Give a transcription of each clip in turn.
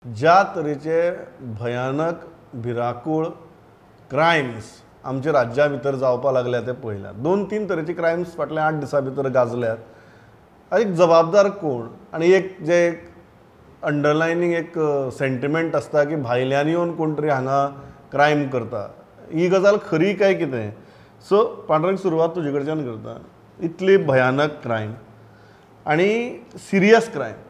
ज्या तरेचे भयानक भिराकूळ क्रायम्स आमच्या राज्या भितर जावपाक लागल्या ते पळयल्या. 2-3 तरेचे क्रायम्स फाटल्या 8 दिसां भितर गाजल्यात. एक जबाबदार कोण आनी एक जे अंडरलायनींग एक सेंटिमेंट आसता की भायल्यान येवन कोण तरी हांगा क्रायम करता, ही गजाल खरी काय कितें? सो पांडुरंग, सुरवात तुजे कडच्यान करता. इतली भयानक क्रायम आनी serious crime,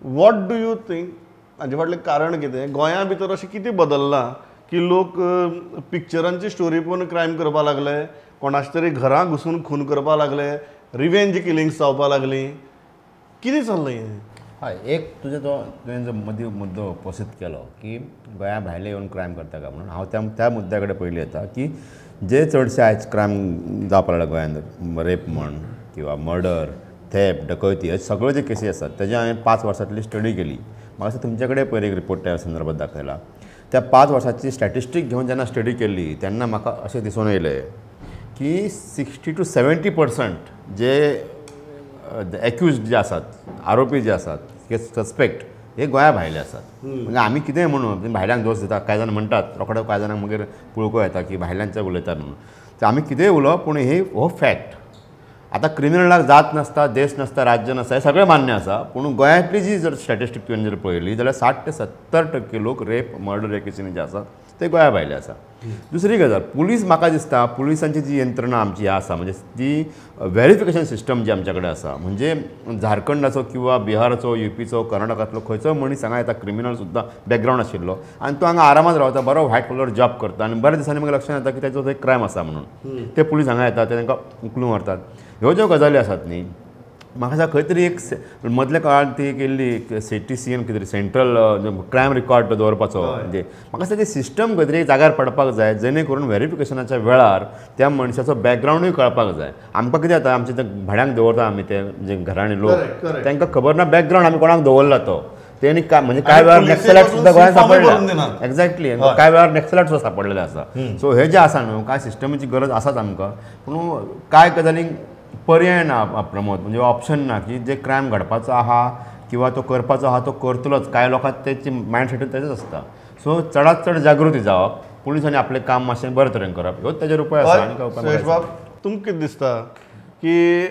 what do you think हाजे फाटलें कारण कितें? गोंया भितर अशें कितें बदल्लां की लोक पिक्चरांची स्टोरी पळोवन क्रायम करपाक लागले, कोणाचे तरी घरां घुसून खून करपाक लागले, रिवेंज किलिंग्स जावपाक लागली, कितें चल्लां हें? हय, एक तुजें तो तुवें जो मदीं मुद्दो उपस्थित केलो की गोंया भायले येवन क्रायम करता काय म्हणून, हांव त्या मुद्द्या कडेन पयलीं येता की जे चडशे आयज क्रायम जावपाक लागला गोंयांत, रेप म्हण किंवा मर्डर, थेप, डकैती, हे सगळे जे केसी आसात तेजे हांवें 5 वर्सांतली स्टडी केली. म्हाका दिसता तुमचे कडेन पयर एक रिपोर्ट त्या संदर्भात दाखयला. त्या 5 वर्सांची स्टॅटिस्टीक घेवन जेन्ना स्टडी केली तेन्ना म्हाका अशें दिसून येयलें की 60 to 70% जे एक्युज्ड जे आसात, आरोपी जे आसात, हे सस्पेक्ट हे गोंया भायले आसात. म्हणजे आमी कितेंय म्हणू भायल्यांक दोश दिता, कांय जाण म्हणटात रोखडो, कांय जाणांक मागीर पुळको येता की भायल्यांचे उलयतात म्हणून. तर आमी कितेंय उलोवप पूण हे हो फॅक्ट. आतां क्रिमिनलाक जात नासता, देश नासता, राज्य नासता, हें सगळें मान्य आसा, पूण गोंयांतली जी जर स्टॅटिस्टीक तुवें जर पळयली जाल्यार 60 ते 70% लोक रेप, मर्डर ह्या केसींनी जे आसात ते गोंया भायले आसा. दुसरी गजाल, पुलीस, म्हाका दिसता पुलिसांची जी यंत्रणा आमची आसा, म्हणजे ती व्हेरिफिकेशन सिस्टम जी आमच्या कडेन आसा, म्हणजे झारखंडाचो किंवा बिहाराचो, युपीचो, कर्नाटकांतलो खंयचो मनीस हांगा येता, क्रिमिनल सुद्दां बॅकग्रावंड आशिल्लो आनी तो हांगा आरामात रावता, बरो व्हायट कॉलर जॉब करता आनी बऱ्या दिसांनी मागीर लक्षांत येता की ताचो एक क्रायम आसा म्हणून, ते पुलीस हांगा येतात, ते तांकां उखलून व्हरतात. ह्यो ज्यो गजाली आसात न्ही, म्हाका दिसता खंय तरी एक मदल्या काळान ती केल्ली एक CTCN कितें तरी सेंट्रल क्रायम रिकॉर्ड दवरपाचो, म्हणजे म्हाका दिसता ती सिस्टम खंय तरी जाग्यार पडपाक जाय, जेणे करून व्हेरिफिकेशनाच्या वेळार त्या मनशाचो बॅकग्रावंडूय कळपाक जाय. आमकां कितें जाता, आमचे ते भाड्यांक दवरता आमी ते जे घराणी लोक, तांकां खबर ना बॅकग्रावंड आमी कोणाक दवरला तो, तेणी काय म्हणजे कांय वेळार नक्सलायट सुद्दां गोंयांत सापडले. एक्झॅक्टली, कांय वेळार नक्सलायट सुद्दां सापडलेले आसा. सो हे जे आसा न्हू, कांय सिस्टमीची गरज आसाच आमकां, पूण कांय गजालींक पर्याय ना प्रमोद, म्हणजे ऑप्शन ना की जे क्रायम घडपाचो आहा किंवा तो करपाचो आहा तो करतलोच. कांय लोकांक तेची मायंडसेटूच तेजेच आसता. सो चडांत चड जागृती जावप, पुलिसांनी आपलें काम मातशें बरें तरेन करप, ह्योच तेजेर उपाय आसा. आनी काय उपाय? सुरेश बाब, तुमकां कितें दिसता की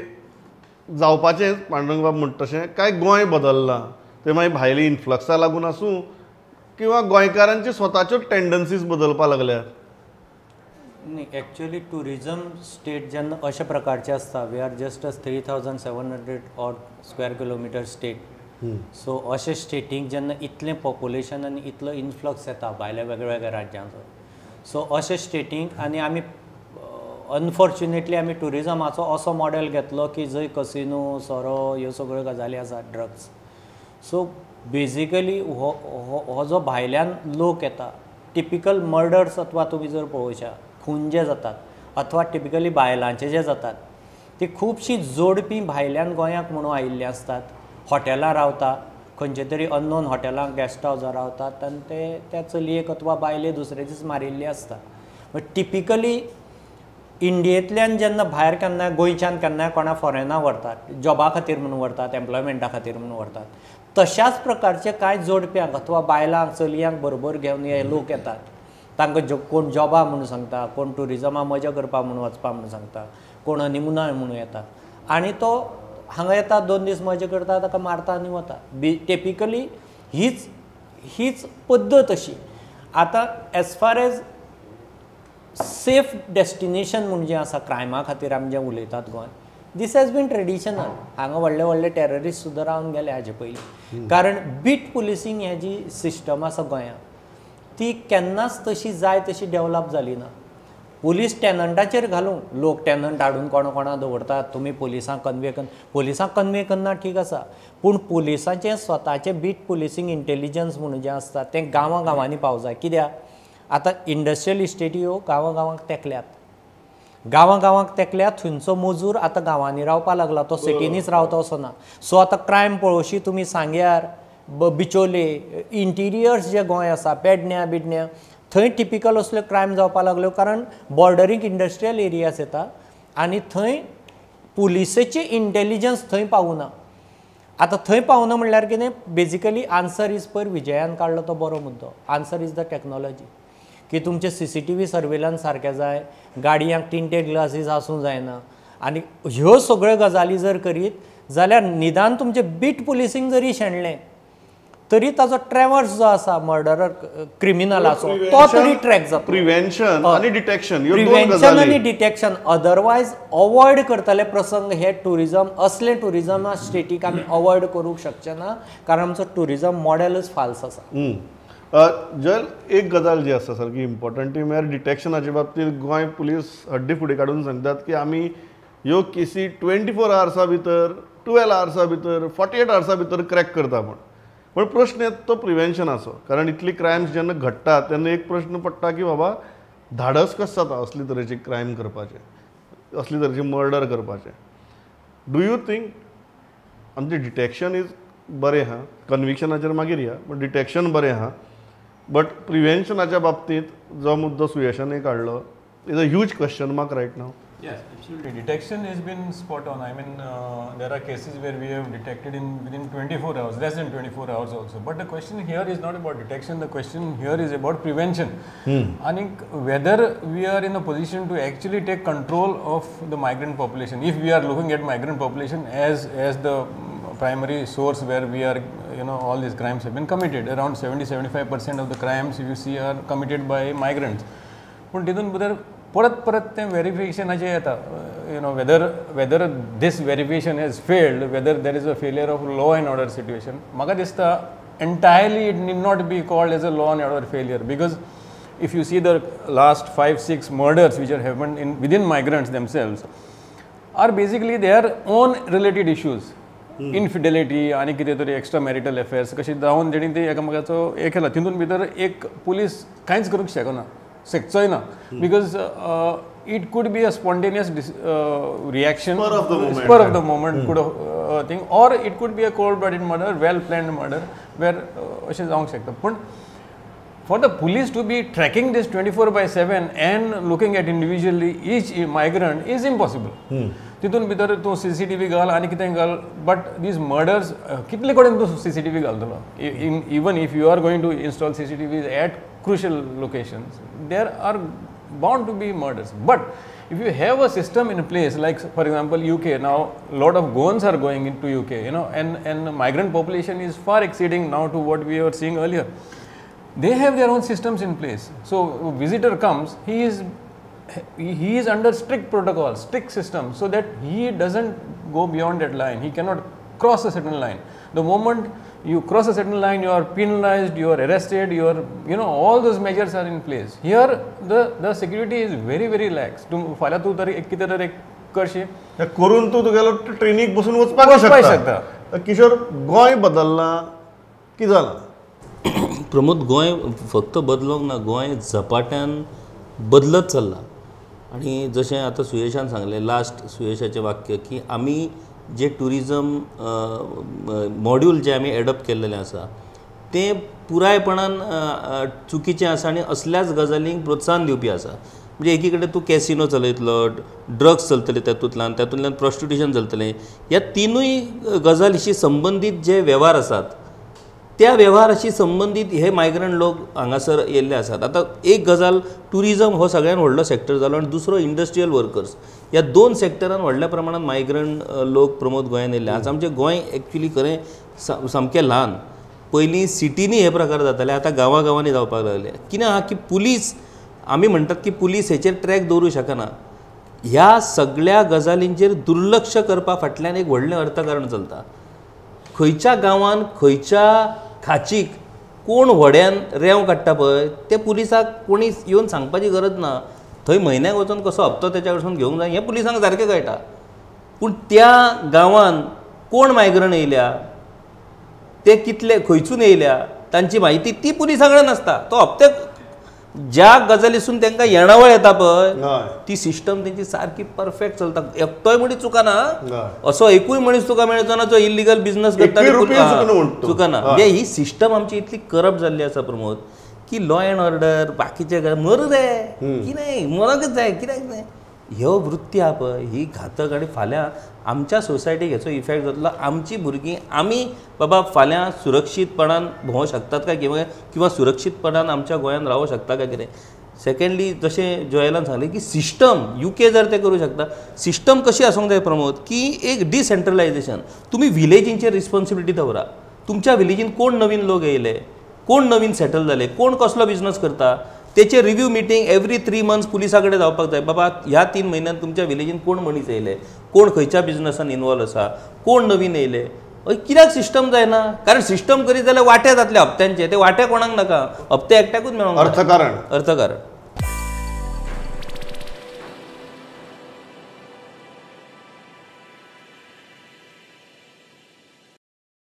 जावपाचें पांडुरंग बाब म्हणटा तशें काय गोंय बदल्लां, तें मागीर भायली इन्फ्लक्सा लागून आसूं किंवा गोंयकारांची स्वताच्यो टेंडन्सीज बदलपाक लागल्यात? न्ही, एक्चुअली ट्युरिजम स्टेट जेन्ना अशा प्रकारचे आसता, we are just a 3700 odd square kilometre state. So अशे स्टेटीक जेन्ना इतलें पॉप्युलेशन आनी इतलो इन्फ्लक्स येता भायल्या वेगळ्या राज्यांचो, सो अशे स्टेटीक आनी आमी अनफॉर्च्युनेटली आमी ट्युरिजमाचो असो मॉडेल घेतलो की जंय कसिनो, सोरो ह्यो सगळ्यो गजाली आसात, ड्रग्स. सो बेजिकली हो जो भायल्यान लोक येता, टिपिकल मर्डर्स अथवा तुमी जर पळोवशा खून जे जातात अथवा टिपिकली बायलांचे जे जातात, ती खुबशीं जोडपी भायल्यान गोंयाक म्हणून आयिल्लीं आसतात, हॉटेलां रावता, खंयचे तरी अननोन हॉटेलां, गेस्ट हावजार रावतात आनी ते त्या चलयेक अथवा बायले दुसरे दीस मारिल्ली आसता. बट टिपिकली इंडियेंतल्यान जेन्ना भायर केन्नाय गोंयच्यान केन्नाय कोणा फॉरेना व्हरतात, जॉबा खातीर म्हणून व्हरतात, एम्प्लॉयमेंटा खातीर म्हणून व्हरतात, तशाच प्रकारचे कांय जोडप्यांक अथवा बायलांक, चलयांक बरोबर घेवन हे लोक येतात. तांकां कोण जॉबा म्हणून सांगता, कोण ट्युरिजमा मजा करपाक म्हणून वचपा म्हणून सांगता, कोण हनिमुना म्हणून येता आनी तो हांगा येता, 2 दीस मजा करता, ताका मारता आनी वता. टिपिकली हीच हीच पद्दत अशी. आतां as far as safe destination म्हूण जें आसा क्रायमा खातीर आमी जें उलयतात Goa, this has been traditional. हांगा व्हडले व्हडले टेररिस्ट सुद्दां रावन गेले हाजे पयलीं, कारण बीट पुलिसींग ही जी सिस्टम आसा गोंयांत ती केन्नाच तशी जाय तशी डेवलप जाली ना. पुलीस टेनंटाचेर घालूं, लोक टेनंट हाडून कोणा कोणा दवरतात, तुमी पुलिसांक कन्वे कर, पुलिसांक कन्वे करना ठीक आसा, पूण पुलिसांचें स्वताचें बीट पुलिसींग इंटेलिजन्स म्हणून जें आसता तें गांवां गांवांनी पावूंक जाय. कित्याक आतां इंडस्ट्रियल इस्टेटी ह्यो गांवां गांवांक तेंकल्यात, गांवां गांवांक तेंकल्यात, थंयचो मजूर आतां गांवांनी रावपाक लागला, तो सिटीनीच रावता असो ना. सो आतां क्रायम पळोवशी तुमी सांग्यार, बिचोले, इंटिरियर्स जे गोंय आसा, पेडण्या बिडण्या, थंय टिपिकल असल्यो क्रायम जावपाक लागल्यो, कारण बॉर्डरींग इंडस्ट्रियल एरियाज येता आनी थंय पुलिसेची इंटेलिजन्स थंय पावना. आतां थंय पावना म्हणल्यार कितें बेजिकली आन्सर is पयर विजयान काडलो तो बरो मुद्दो आन्सर is the technology की तुमचे CCTV surveillance सारकें जाय गाडयांक टिंटेड ग्लासीस आसूंक जायना आनी ह्यो सगळ्यो गजाली जर करीत जाल्यार निदान तुमचें बीट पुलिसींग जरी शेणलें तरी ताजो ट्रॅवर्स जो आसा मर्डरर क्रिमिनलाचो तो तरी ट्रॅक जाता. प्रिव्हेन्शन आनी डिटेक्शन प्रिव्हेन्शन आनी डिटेक्शन अदरवायज अवॉयड करतले प्रसंग हे टुरिजम असले टुरिजमा स्टेटीक आमी अवॉयड करूंक शकचे ना कारण आमचो टुरिजम मॉडेलच फाल्स आसा. जल एक गजाल जी आसा सारकी इम्पॉर्टंट ती म्हळ्यार डिटेक्शनाच्या बाबतींत गोंय पुलीस हड्डी फुडें काडून सांगतात की आमी ह्यो केसी 24 आवर्सा भितर 12 आवर्सा भितर 48 आवर्सा भितर क्रॅक करता म्हण. पण प्रश्न येता तो प्रिवेन्शनाचो कारण इतली क्रायम्स जेन्ना घडटात तेन्ना एक प्रश्न पडटा की बाबा धाडस कशें जाता असले तरेचे क्रायम करपाचे असले तरेचे मर्डर करपाचे. Do you think आमचें डिटेक्शन is बरें आहा कन्विक्शनाचेर मागीर या बट डिटेक्शन बरें आहा बट प्रिवेन्शनाच्या बाबतींत जो मुद्दो सुयशानूय काडलो is a huge question mark right now. Yes, absolutely. Detection has been spot on. I mean, there are cases where we have detected in within 24 hours, less than 24 hours also. But the question here is not about detection. The question here is about prevention. And whether we are in a position to actually take control of the migrant population. If we are looking at migrant population as the primary source where we are, you know, all these crimes have been committed. Around 70-75% of the crimes, if you see, are committed by migrants. But तितून भितर परत परत तें वेरिफिकेशनाचें येता you know whether this verification has failed whether there is a failure of law and order situation. म्हाका दिसता entirely it need not be called as a law and order failure because if you see the last 5-6 murders which are happened in within migrants themselves are basically their own related issues. Infidelity आनी कितें तरी extra marital affairs कशें जावन तेणी ते एकामेकाचो हें केला. तितून भितर एक पुलीस कांयच करूंक शकना शकचोय ना because it could be a spontaneous reaction spur of the moment could thing or it could be a cold blooded murder well planned murder where अशें जावंक शकता. पूण for the police to be tracking this 24/7 and looking at individually each migrant is impossible. तितून भितर तूं CCTV घाल आनी कितें घाल बट these murders कितले कडेन तूं CCTV घालतलो. Even if you are going to install CCTV at crucial locations there are bound to be murders. But if you have a system in place, like for example UK, now lot of Goans are going into UK, you know, and migrant population is far exceeding now to what we were seeing earlier. They have their own systems in place. So visitor comes, he is under strict protocol, strict system, so that he doesn't go beyond that line. He cannot cross a certain line. The moment you cross a certain line, you are penalized, you are arrested, you are, you know, all those measures are in place. Here the security is very very lax. तूं फाल्यां तूं तरी एक कितें तरी करशी करून तूं तुगेलो ट्रेनीक बसून वचपाक शकता. किशोर, गोंय बदललां की जालां? प्रमोद, गोंय फक्त बदलोंक ना, गोंय झपाट्यान बदलत चल्लां. आनी जशें आतां सुयेशान सांगलें लास्ट सुयेशाचें वाक्य की आमी जे ट्युरिजम मॉड्यूल जे आमी एडॉप्ट केल्लेलें आसा तें पुरायपणान चुकीचें आसा आनी असल्याच गजालींक प्रोत्साहन दिवपी आसा. म्हणजे एकी कडेन तूं कॅसिनो चलयतलो, ड्रग्स चलतले, तातूंतल्यान प्रोस्टिट्युशन चलतलें, ह्या तिनूय गजालीशी संबंदीत जे वेव्हार आसात त्या वेव्हाराशी संबंदीत हे मायग्रंट लोक हांगासर येयल्ले आसात. आतां एक गजाल, ट्युरिजम हो सगळ्यान व्हडलो सेक्टर जालो आनी दुसरो इंडस्ट्रियल वर्कर्स, ह्या दोन सेक्टरान व्हडल्या प्रमाणान मायग्रंट लोक प्रमोद गोंयान येयल्ले. आज आमचें गोंय एक्चुली खरें सामकें ल्हान, पयलीं सिटींनी हे प्रकार जाताले, आतां गांवां गांवांनी जावपाक लागले. कितें आहा की पुलीस, आमी म्हणटात की पुलीस हेचेर ट्रॅक दवरूंक शकना, ह्या सगळ्या गजालींचेर दुर्लक्ष करपा फाटल्यान एक व्हडलें अर्थकारण चलता. खंयच्या गांवान खंयच्या खाचीक कोण व्हड्यान रेंव काडटा पळय ते पुलिसाक कोणी येवन सांगपाची गरज ना. थंय म्हयन्याक वचून कसो हप्तो तेच्या कडसून घेवंक जाय हें पुलिसांक सारकें कळटा. पूण त्या गांवान कोण मायग्रंट येयल्या, ते कितले खंयसून येयल्या, तांची म्हायती ती पुलिसां कडेन आसता. तो हप्ते ज्या गजालीसून तांकां येणावळ येता पळय ती सिस्टम तेंची सारकी परफेक्ट चलता. एकटोय मनीस चुकना, असो एकूय मनीस तुका मेळचो ना जो इल्लिगल बिझनस करता, चुकना. म्हणजे ही सिस्टम आमची इतली करप्ट जाल्ली आसा प्रमोद की लॉ एंड ऑर्डर बाकीचे मरू रे कितें मरकच जाय कित्याक जाय. ह्यो वृत्ती आहा पळय ही घातक आनी फाल्यां आमच्या सोसायटीक हेचो इफेक्ट जातलो. आमची भुरगीं आमी बाबा फाल्यां सुरक्षीतपणान भोंवंक शकतात काय किंवा सुरक्षीतपणान आमच्या गोंयांत रावंक शकता काय कितें. सेकंडली जशें जोएलान सांगलें की सिस्टम UK जर ते करूं शकता, सिस्टम कशी आसूंक जाय प्रमोद की एक डिसेंट्रलायजेशन, तुमी विलेजींचेर रिस्पोन्सिबिलिटी दवरा. तुमच्या विलेजीन कोण नवीन लोक येयले, कोण नवीन सेटल जाले, कोण कसलो बिजनस करता तेचे रिव्यू मिटींग एवरी 3 मंथ्स पुलिसा कडेन जावपाक जाय. बाबा ह्या 3 म्हयन्यांत तुमच्या विलेजीन कोण मनीस येयले, कोण खंयच्या बिजनसान इनवॉल्व आसा, कोण नवीन येयले. कित्याक सिस्टम जायना? कारण सिस्टम करीत जाल्यार वांटे जातले हप्त्यांचे, ते वांटे कोणाक नाका, हप्ते एकट्याकूच मेळोंक. अर्थकारण, अर्थकारण.